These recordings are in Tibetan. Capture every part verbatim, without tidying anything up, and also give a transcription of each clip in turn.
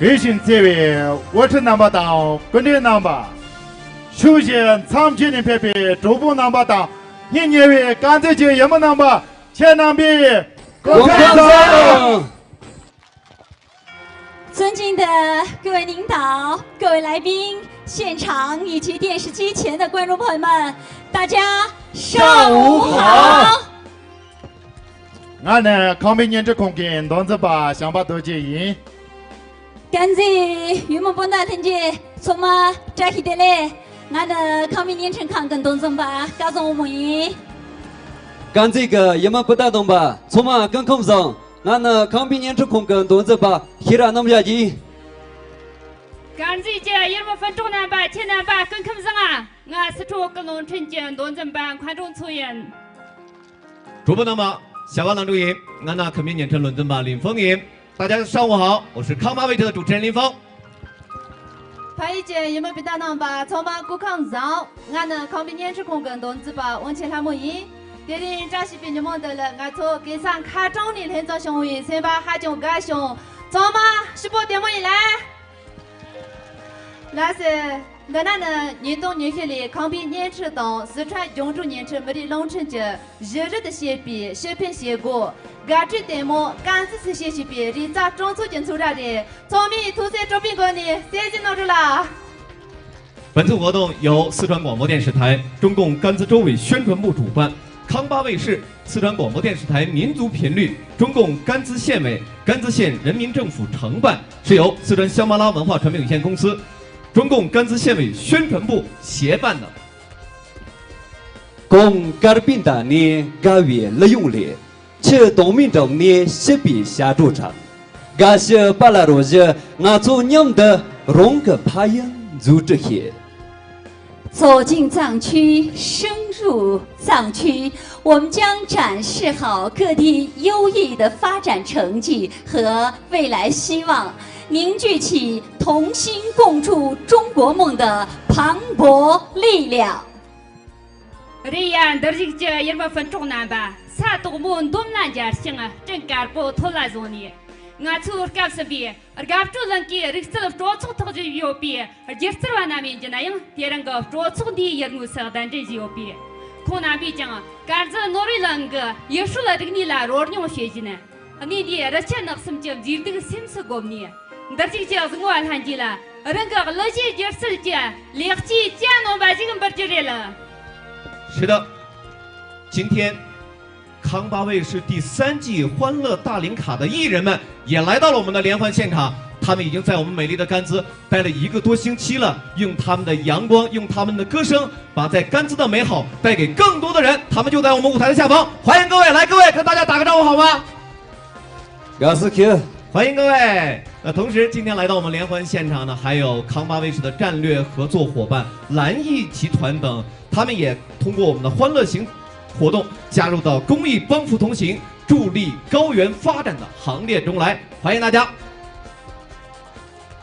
གུས་ཕྱག་འཚལ་བའི་དབུ་ཁྲིད་རྣམ་པ་དང་སྐུ་མགྲོན་རྣམ་པ། ཕྱོགས་བཞི་མཚམས་བརྒྱད་ནས་ཕེབས་པའི་གྲོགས་པོ་རྣམ་པ་དང་། སྙིང་ཉེ་བའི་དཀར་མཛེས་ཀྱི་ཡུལ་མི་རྣམ་པ། ཁྱེད་རྣམ་པས་སྐུ་ཁམས་བཟང་། 尊敬的各位领导、各位来宾、现场以及电视机前的观众朋友们，大家上午好。 ང་ནི་ཁང་པའི་བརྙན་འཕྲིན་ཁང་གི་མདོ་འཛིན་པ་བྱམས་པ་རྡོ་རྗེ་ཡིན། དཀར་མཛེས་ཡུལ་མི་སྤུན་ཟླ་ལྷན་རྒྱས་ཚང་མ་བཀྲ་ཤིས་བདེ་ལེགས། ང་ནི་ཁང་པའི་བརྙན་འཕྲིན་ཁང་གི་མདོ་འཛིན་པ་སྐལ་བཟང་དབང་མོ་ཡིན། དཀར་མཛེས་ཀྱི་ཡུལ་མི་སྤུན་ཟླ་དང་པ་ཚང་མ་སྐུ་ཁམས་བཟང་། ང་ནི་ཁང་པའི་བརྙན་འཕྲིན་ཁང་གི་མདོ་འཛིན་པ་ཤེས་རབ་རྣམ་གཞག་ཡིན། དཀར་མཛེས་ཀྱི་ཡུལ་མི་སྤུན་གྲོགས་རྣམ་པ་ཁྱེད་རྣམ་པ་སྐུ་ཁམས་བཟང་ཨ། ང་སི་ཁྲོན་བོད་ཀྱི་རླུང་འཕྲིན་གྱི་མདོ་འཛིན་པ་མཁའ་འགྲོ་མཚོ་ཡིན། 主播朋友们，下班郎中影，俺那可明年成论尊巴林峰影，大家上午好，我是康巴卫视的主持人林峰。 ཕ་ཡུལ་གྱི་ཡུལ་མི་སྤུན་ཟླ་རྣམ་པ་ཚང་མ་སྐུ་ཁམས་བཟང་། ང་ནི་ཁང་པའི་བརྙན་འཕྲིན་ཁང་གི་མདོ་འཛིན་པ་དབང་ཆེན་ལྷ་མོ་ཡིན། དེ་རིང་བཀྲ་ཤིས་པའི་ཉིན་མོ་འདི་ལ་ང་ཚོ་གེ་སར་མཁར་གྲོང་ནས་ལྷན་འཛོམས་བྱུང་བའི་སེམས་པ་ཧ་ཅང་དགའ་བྱུང་། ཚང་མ་སྐྱིད་པོ་བདེ་མོ་ཡིན་ལ། ལགས་སེ། འདི་ན་ནི་ཉིས་སྟོང་ཉི་ཤུ་ལོའི་ཁང་པའི་བརྙན་འཕྲིན་དང་སི་ཁྲོན་རྒྱང་བསྒྲགས་བརྙན་འཕྲིན་མི་རིགས་རླུང་འཕྲིན་གྱི་གཞི་རུ་དུ་བྱས་པའི་ཕྱི་ཕན་བྱེད་སྒོ་དགའ་སྤྲོའི་ལྟད་མོ་དཀར་མཛེས་སུ་ཞེས་ཞུས་པའི་རེས་གཟའ་སྤྲོ་ཚོགས་ཀྱི་འཚོགས་ར་རེད། ཚང་མས་ཐུགས་སེམས་དྲོ་པོའི་སྒོ་ནས་གསན་གཟིགས་གནང་རོགས་ལ། 本次活动由四川广播电视台中共甘孜州委宣传部主办，康巴卫视、四川广播电视台民族频率、中共甘孜县委、甘孜县人民政府承办，是由四川香巴拉文化传媒有限公司、中共甘孜县委宣传部协办的。 གོང་དཀར་པོའི་མདའ་ནས་དགའ་བའི་གླུ་དབྱངས་ལས། ཆུ་དྭངས་མའི་འགྲམ་ནས་སྐྱིད་པའི་ཞབས་བྲོ་འཁྲབ། དགའ་བཞི་པ་ལ་རོལ་བཞི་ང་ཚོ་མཉམ་དུ་རང་གི་ཕ་ཡུལ་འཛུགས་སྐྲུན་བྱེད། 走进藏区，深入藏区，我们将展示好各地优异的发展成绩和未来希望，凝聚起同心共筑中国梦的磅礴力量。 རེད་ཡ། འདིར་བཞུགས་ཀྱི་ཡུལ་མི་སྤུན་གྲོགས་རྣམ་པ། ས་དོག་མོ་འདོམ་ལ་འབྱར་ཞིང་སྤྲིན་དཀར་པོ་ཐོད་ལ་བཟུང་ནས། ང་ཚོའི་སྐབས་གསུམ་པའི་དགའ་སྤྲོའི་གླིང་གའི་རིག་རྩལ་སྤྲོ་ཚོགས་ཐོག་བཞུགས་ཡོད་པའི་སྒྱུ་རྩལ་བ་རྣམས་ཡིན་རྒྱུ་ན་ཡང་། དེ་རིང་གི་སྤྲོ་ཚོགས་འདིའི་ཡུལ་དངོས་སུ་གདན་འདྲེན་བྱས་ཡོད་པས། ཁོང་རྣམ་པས་ཀྱང་དཀར་མཛེས་ནོར་བུའི་གླིང་གི་ཡུལ་སྲོལ་རིག་གནས་ལ་རོལ་མྱོང་བྱེད་བཞིན། གནས་འདིའི་རི་ཆུ་ནགས་གསུམ་གྱི་མཛེས་སྡུག་སེམས་སུ་བསྒོམས་ནས། འདིར་བཞུགས་ཀྱི་གཟིགས་མོ་བ་ལྷན་རྒྱས་ལ་རང་གི་གླུ་གཞས་སྒྱུ་རྩལ་གྱི་ལེགས་སྐྱེས་གྱ་ནོམ་པ་ཞིག་འབུལ་རྒྱུ་རེད་ལ། 是的，今天康巴卫视第三季《欢乐大林卡》的艺人们也来到了我们的联欢现场，他们已经在我们美丽的甘孜待了一个多星期了，用他们的阳光，用他们的歌声，把在甘孜的美好带给更多的人。他们就在我们舞台的下方，欢迎各位，来，各位跟大家打个招呼好吗？ དགའ་བསུ་ཞུ། 欢迎各位。那同时，今天来到我们联欢现场呢，还有康巴卫视的战略合作伙伴蓝翼集团等，他们也通过我们的欢乐行活动加入到公益帮扶同行、助力高原发展的行列中来。欢迎大家。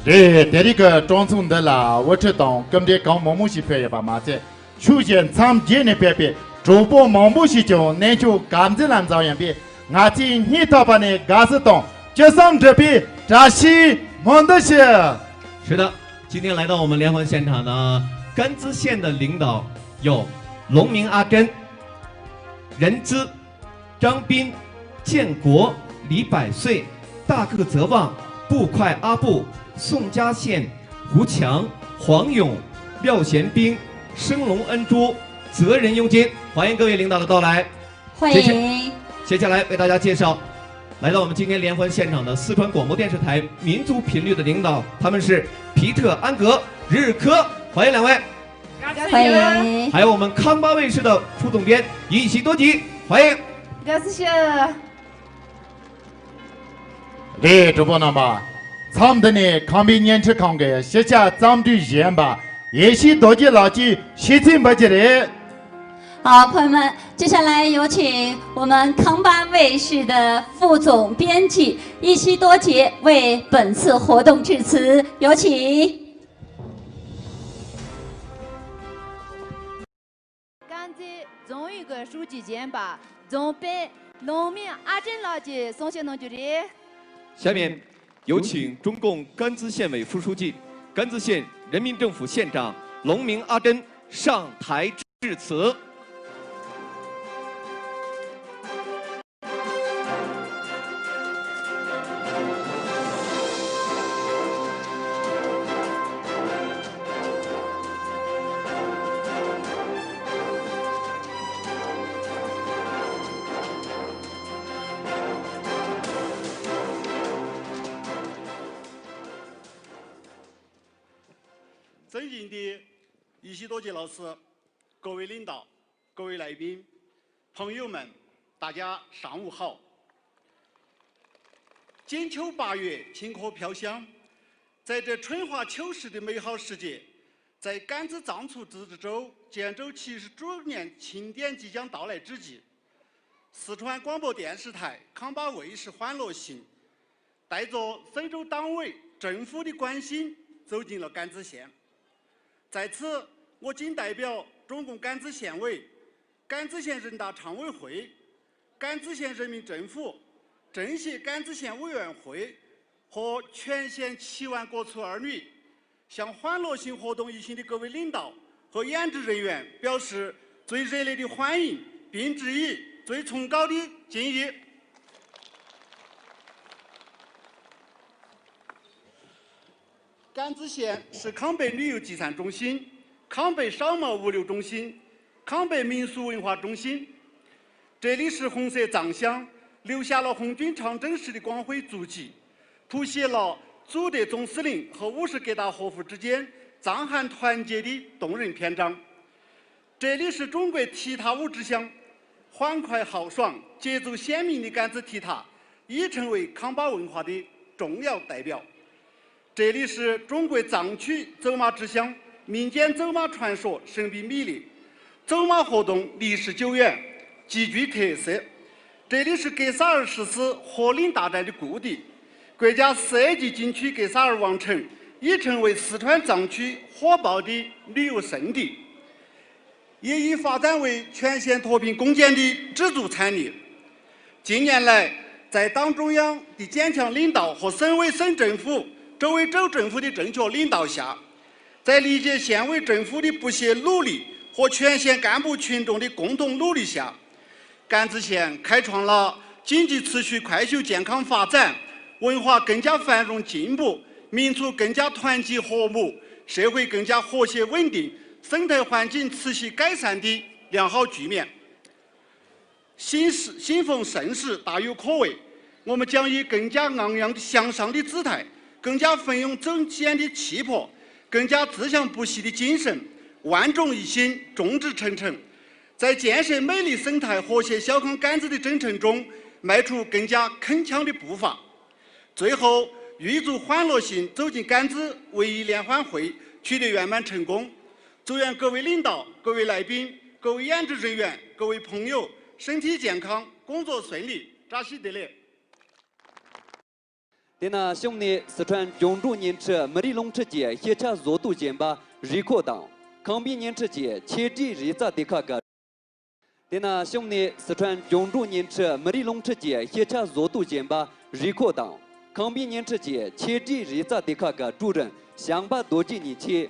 རེད། དེ་རིང་གི་སྤྲོ་ཚོགས་འདི་ལ་དབུ་ཁྲིད་དང་སྐུ་མགྲོན་གང་མང་མང་ཞིག་ཕེབས་ཡོད་པ་མ་ཟད། ཕྱོགས་བཞི་མཚམས་བརྒྱད་ནས་ཕེབས་པའི་གྲོགས་པོ་མང་པོ་ཞིག་ཀྱང་གནས་མཆོག་དཀར་མཛེས་ལ་འཛོམས་ཡོད་པས། ང་ཚོས་སྙིང་ཐག་པ་ནས་དགའ་བསུ་དང་སྤྱི་བསམ་འགྲུབ་པའི་བཀྲ་ཤིས་སྨོན་འདུན་ཞུ། 是的，今天来到我们联欢现场呢，甘孜县的领导有农民阿珍、人资、 张斌、建国、李百岁、大个则旺、步快阿布、宋家宪、胡强、黄勇、廖贤兵、申龙恩珠、责任佣金，欢迎各位领导的到来。欢迎。接下来为大家介绍，来到我们今天联欢现场的四川广播电视台民族频率的领导，他们是皮特、安格、日科，欢迎两位。 欢迎。还有我们康巴卫视的副总编尹喜多吉，欢迎。 རེད། གྲོགས་པོ་རྣམ་པ། མཚམས་འདི་ནས་ཁང་པའི་བརྙན་འཕྲིན་ཁང་གི་ཕྱི་ཁྱབ་རྩོམ་སྒྲིག་གཞོན་པ་ཡེ་ཤེས་རྡོ་རྗེ་ལགས་ཀྱིས་ཤེས་ཚད་འབུལ་རྒྱུ་རེད། 好，朋友们，接下来有请我们康巴卫视的副总编辑一夕多杰为本次活动致辞，有请。 དཀར་མཛེས་རྫོང་ཨུད་ཀྱི་ཧྲུའུ་ཅི་གཞོན་པ་རྫོང་དཔོན་ལུང་མིང་ཨ་ཀྲེན་ལགས་ཀྱིས་གསུང་བཤད་གནང་རྒྱུ་རེད། 下面，有请中共甘孜县委副书记、甘孜县人民政府县长龙明阿珍上台致辞。 尊敬的一席多杰老师，各位领导，各位来宾，朋友们，大家上午好。金秋八月，清客飘香，在这春华秋实的美好时节，在甘孜藏族自治州建州七十周年庆典即将到来之际，四川广播电视台康巴卫视欢乐行 带着省州党委政府的关心走进了甘孜县。在此，我谨代表中共甘孜县委、甘孜县人大常委会、甘孜县人民政府、政协甘孜县委员会和全县七万各村儿女 向欢乐行活动一行的各位领导和演职人员表示最热烈的欢迎，并致以最崇高的敬意。甘孜县是康北旅游集散中心、康北商贸物流中心、康北民俗文化中心，这里是红色藏乡留下了红军长征时的光辉足迹， 谱写了朱德总司令和五十各大伙夫之间藏汉团结的动人篇章。这里是中国踢踏舞之乡，欢快豪爽、节奏鲜明的甘孜踢踏已成为康巴文化的重要代表。这里是中国藏区走马之乡，民间走马传说神秘迷离，走马活动历史久远，极具特色。 这里是格萨尔十四火岭大战的故地，国家四A级景区格萨尔王城已成为四川藏区火爆的旅游胜地，也已发展为全县脱贫攻坚的支柱产业。近年来，在党中央的坚强领导和省委省政府、州委州政府的正确领导下，在历届县委政府的不懈努力和全县干部群众的共同努力下， 甘孜县开创了经济持续快速健康发展、文化更加繁荣进步、民族更加团结和睦、社会更加和谐稳定、生态环境持续改善的良好局面。新时，新逢盛世，大有可为。我们将以更加昂扬向上的姿态，更加奋勇争先的气魄，更加自强不息的精神，万众一心，众志成城， 在建设美丽生态和谐小康甘孜的征程中迈出更加铿锵的步伐。最后，预祝欢乐行走进甘孜文艺联欢会取得圆满成功。祝愿各位领导、各位来宾、各位演职人员、各位朋友身体健康，工作顺利。扎西德勒。 དེ་ན་གཤམ་ནས་སི་ཁྲོན་ལྗོངས་འབྲུག་བརྙན་འཕྲིན་མི་རིགས་རླུང་འཕྲིན་གྱི་ཤེས་བྱ་བཟོ་ལྟ་ཞན་པ་རུས་ཁོག་དང་ཁང་པའི་བརྙན་འཕྲིན་གྱི་ཆེད་སྒྲིག་རེ་ལྟོས་སྡེ་ཁག་གི། དེ་ན་གཤམ་ནས་སི་ཁྲོན་ལྗོངས་འབྲུག་བརྙན་འཕྲིན་མི་རིགས་རླུང་འཕྲིན་གྱི་ཤེས་བྱ་བཟོ་ལྟ་ཞན་པ་རུས་ཁོག་དང་ཁང་པའི་བརྙན་འཕྲིན་གྱི་ཆེད་སྒྲིག་རེ་ལྟོས་སྡེ་ཁག་གི་ཀྲུའུ་རིན་ཞང་པ་རྡོ་རྗེ་གཉིས་ཀྱིས།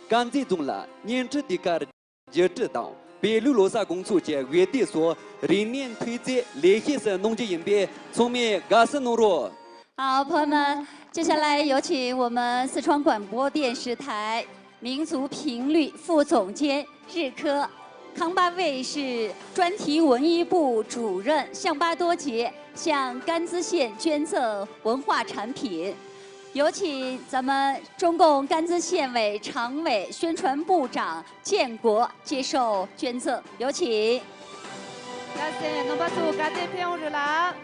དཀར་མཛེས་རྫོང་ལ་བརྙན་འཕྲིན་སྡེ་ཁག་བསྒྱུར་བཅོས་དང་བོད་ལུགས་ལོ་གསར་དགོང་ཚོགས་ཀྱི་དབུ་འབྱེད་སོགས་རིག་གནས་མཐུན་རྫས་ལེགས་སྐྱེས་སུ་གནང་རྒྱུ་ཡིན་པས་ཚང་མས་དགའ་བསུ་གནང་རོགས། 好，朋友们，接下来有请我们四川广播电视台民族频率副总监日科、康巴卫视专题文艺部主任向巴多杰向甘孜县捐赠文化产品。有请咱们中共甘孜县委常委、宣传部长 建国接受捐赠，有请。 ལགས་སོ། རྣམ་པ་ཚོ་བཀའ་དྲིན་ཕེབས་ཡོང་རེ་ལ།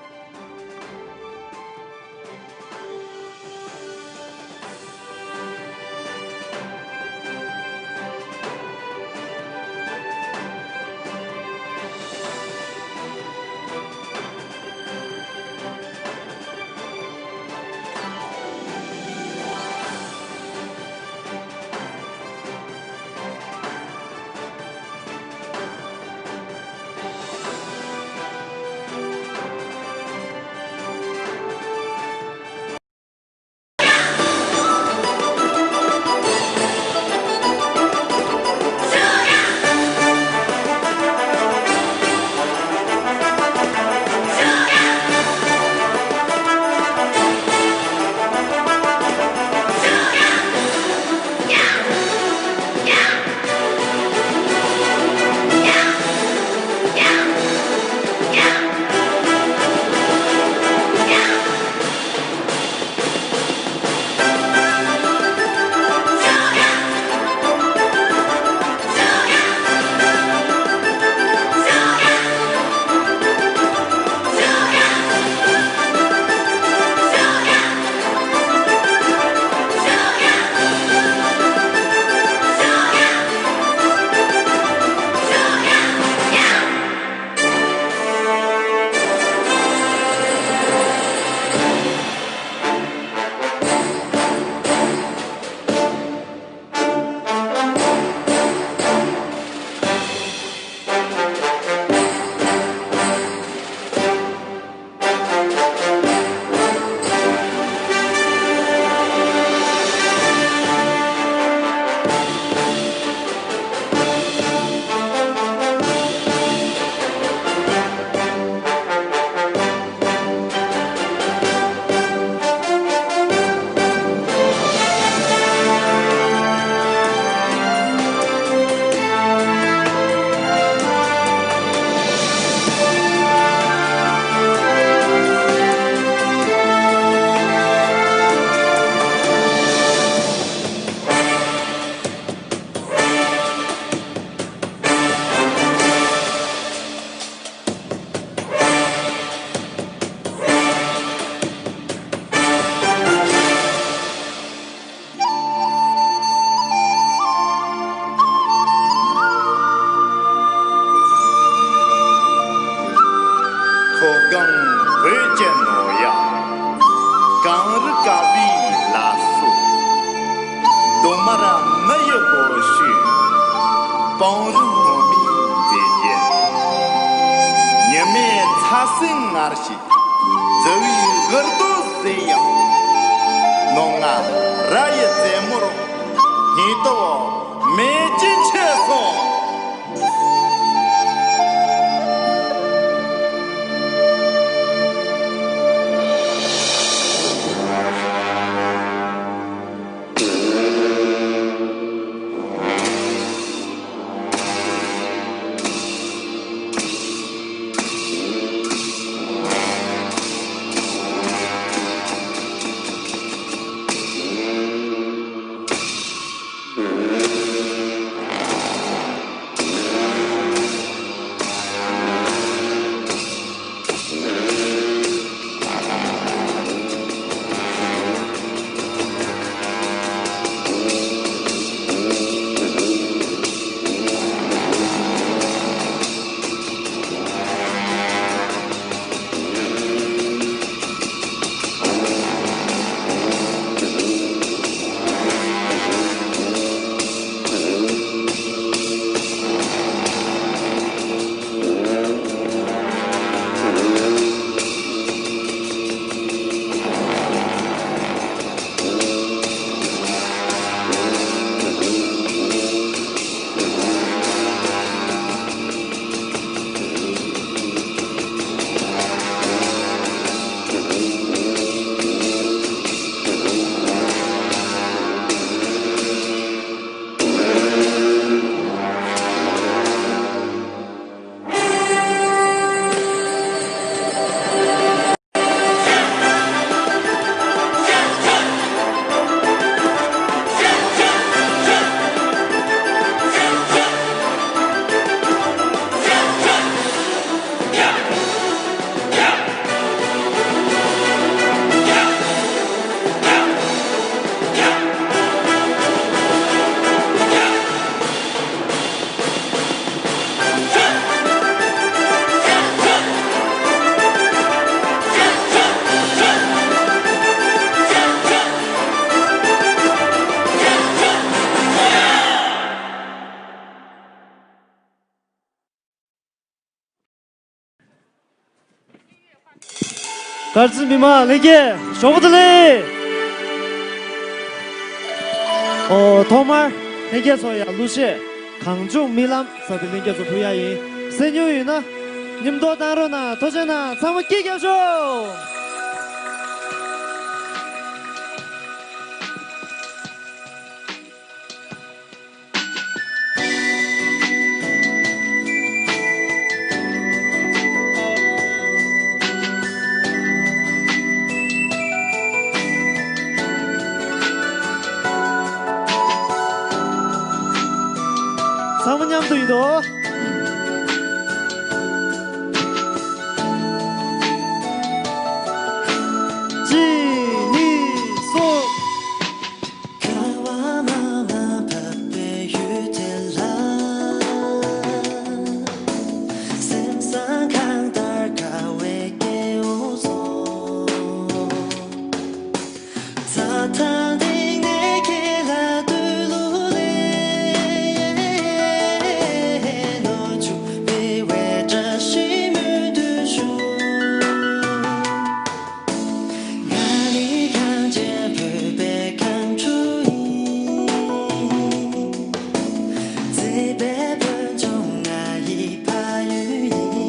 ཁ་སེང་ངར་ཞིག་རྫི་བོའི་འུར་རྡོ་ཟེར་ཡང་། ནོ་ང་ར་ཡི་རྩེ་མོར་ཉིས་ཏོ་མེ་ཅན་ཆེ་སོང་། དཀར་རྩེ་མི་མང་ལྷན་རྒྱས་ཞོགས་པ་བདེ་ལེགས། ཨོ་ཐོག་མར་ལྷན་རྒྱས་ཚོ་ཡང་གླུ་གཞས་གངས་ལྗོངས་རྨི་ལམ་ཟེར་བའི་ལྷན་རྒྱས་ཚོ་ཕུལ་ཡ་ཡིན། གསན་མྱོང་ཡོད་ན་མཉམ་དུ་བཏང་རོགས་གནང་། ཐུགས་རྗེ་གནང་། ཚང་མ་སྐད་རྒྱབ་ཤོག། ཚང་མ་མཉམ་དུ་ཡིན་དོ། གཅིག་གཉིས་གསུམ། ཁ་བ་མང་ལ་བབས་པའི་ཡུལ་དེ་ལ། སེམས་བཟང་གང་ལྟར་དགའ་བའི་སྐྱེ་བོ་ཚོ། ད་ཐང་སྟེང་ནས་ཁྱེད་ལ་འདུག་ལོ་ལེ། ནོར་ཕྱུག་སྤེལ་བའི་བཀྲ་ཤིས་སྨོན་འདུན་ཞུ། ང་ནི་གངས་ཅན་བོད་པའི་གངས་ཕྲུག་ཡིན། མཛེས་པའི་བོད་ལྗོངས་ང་ཡི་ཕ་ཡུལ་ཡིན།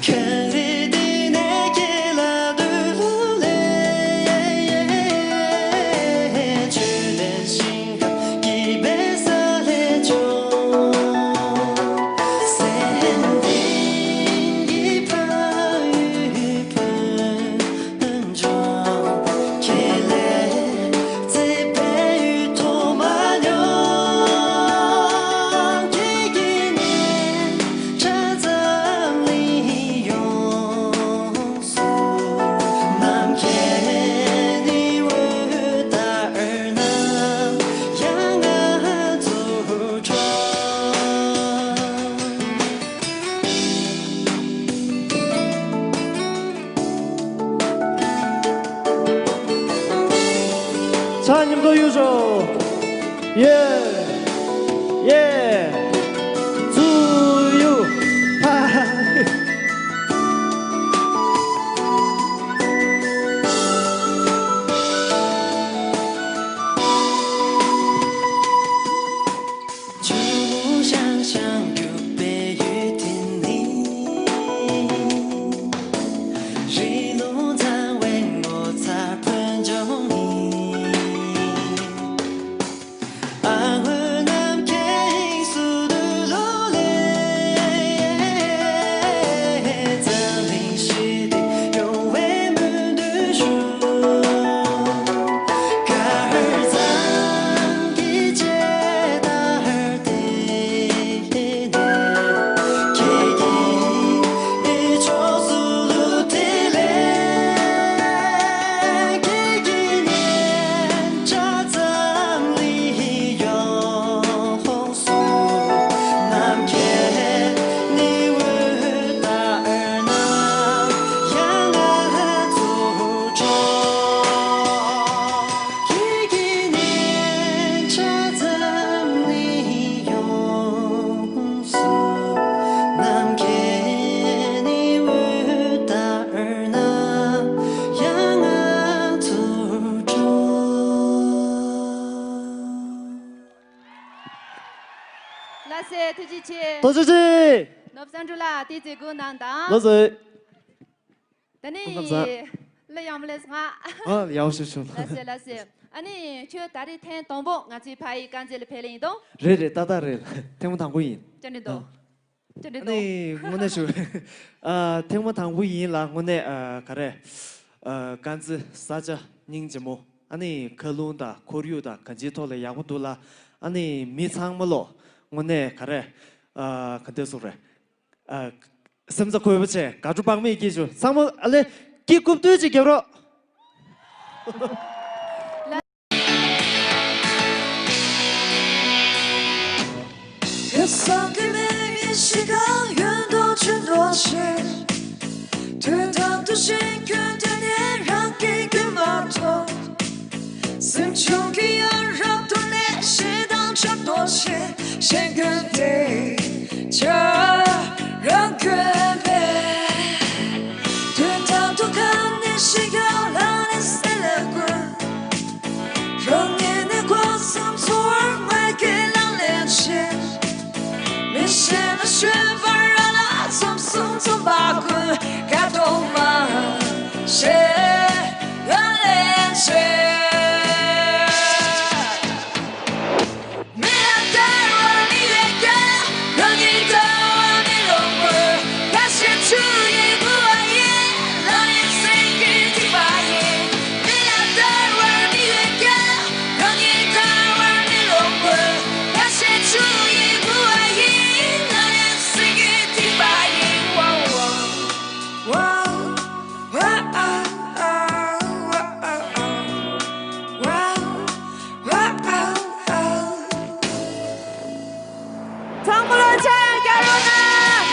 ཁྱོད་རེ་འདི་ནས་ཁྱེད་ལ་འདུག་ལོ་ལེ། ཆོས་ལྡན་ཞིང་ཁམས་སྐྱིད་པའི་ས་ལེ་ཆོ། སེམས་གཏིང་གི་ཕ་ཡུལ་བོད། ཕྱག་མཉམ་དུ་གཡུག་ཤོག་ཡེ། ཡེ། ཙུ་ཡུ། ཧ་ཧ། ཐུགས་རྗེ་ཆེ། ཐུགས་རྗེ་ཆེ། ནོར་བུ་བསམ་འགྲུབ་ལགས་དེ་ཚེ་སྒོ་ནང་དང་། ལགས་སོ། ད་ནི་སྐུ་ཁམས་བཟང་། གླུ་ཡག་མོ་ལས་ང་། ཨ་ཡག་ཤོས་བྱུང་། ལགས་སེ་ལགས་སེ། ཨ་ནི་ཁྱོད་ད་རེས་ཐེངས་དང་པོ་ང་ཚོའི་ཕ་ཡི་དཀར་མཛེས་ལ་ཕེབས་ལེ་ཡིན་དང་། རེད་རེད། ཏག་ཏག་རེད། ཐེངས་མ་དང་པོ་ཡིན། ཅི་འདྲ་འདུག་ཨ། ཅི་འདྲ་ཨ་འདུག་ནི་དངོས་གནས་ཞུ། ཨ་ཐེངས་མ་དང་པོ་ཡིན་ལ་དངོས་གནས་ཨ་ག་རེ། ཨ་དཀར་མཛེས་ས་ཆ་སྙིང་རྗེ་མོ། ཨ་ནི་མཁའ་རླུང་དང་ཁོར་ཡུག་དང་གང་ཅིའི་ཐོག་ལ་ཡག་པོ་འདུག་ལ། ཨ་ནི་མི་ཚང་མ་ལོ་དངོས་གནས་ག་རེ། ཨ་ག་འདྲ་ཟེར་དགོས་རེད། ཨ་སེམས་རྩ་འཁོལ་པོ་བྱས་དགའ་སྤྲོ་དཔག་མེད་སྐྱེས་བྱུང་། ཚང་མ་ཨ་ལེ་སྐྱིད་རྐུབ་སྟོད་ཅིག་རྒྱབ་རོགས། སེམས་བྱུང་གི་ཡ་རབས་ཐོག་ནས་ཞེ་སྡང་ཆགས་ཏོ་ཞེ། ཞེན་སྐྱོན་དེ་ཆ་རང་སྐྱོན་པས། དུས་ཐང་དུ་ཁ་ནས་ཤི་ཡང་ལ་ནས་སེ་ལ་ཀུན། རང་ཉིད་ནས་གོ་བསམ་ཚོར་མ་སྐྱེ་ལང་ལེན་ཆེ། མི་ཤེས་ན་ཤོད་པར་ར་ལ་ཚོམ་སུམ་ཚོམ་པ་ཀུན་ག་དོ་མ་ཤེས་ལང་ལེན་ཆེ། ཚང་མ་ལ་ཆ་ཡང་རྒྱག་རོགས་གནང་།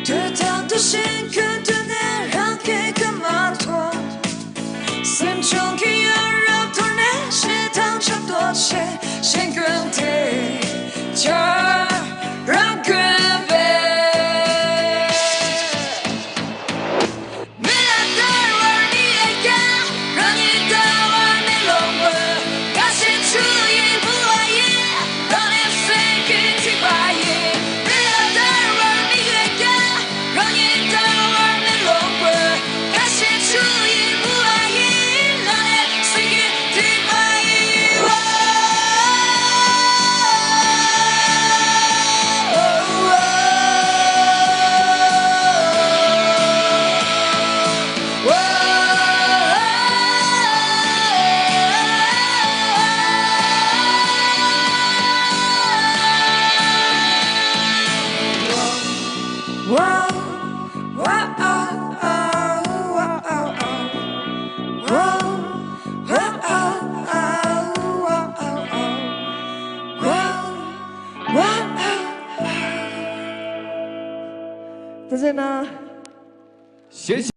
དུས་ཐང་དུ་ཞེན་སྐྱོན་དུ་ནས་རང་སྐྱེ་གི་མ་ཐོག་སེམས་བྱུང་གི་ཡ་རབས་ཐོག་ནས་ཞེ་སྡང་ཆགས་ཏོ་ཞེ། ཞེན་སྐྱོན་དེ་ཆ་རང་སྐྱོན་པས། ད་ཟེར་ན།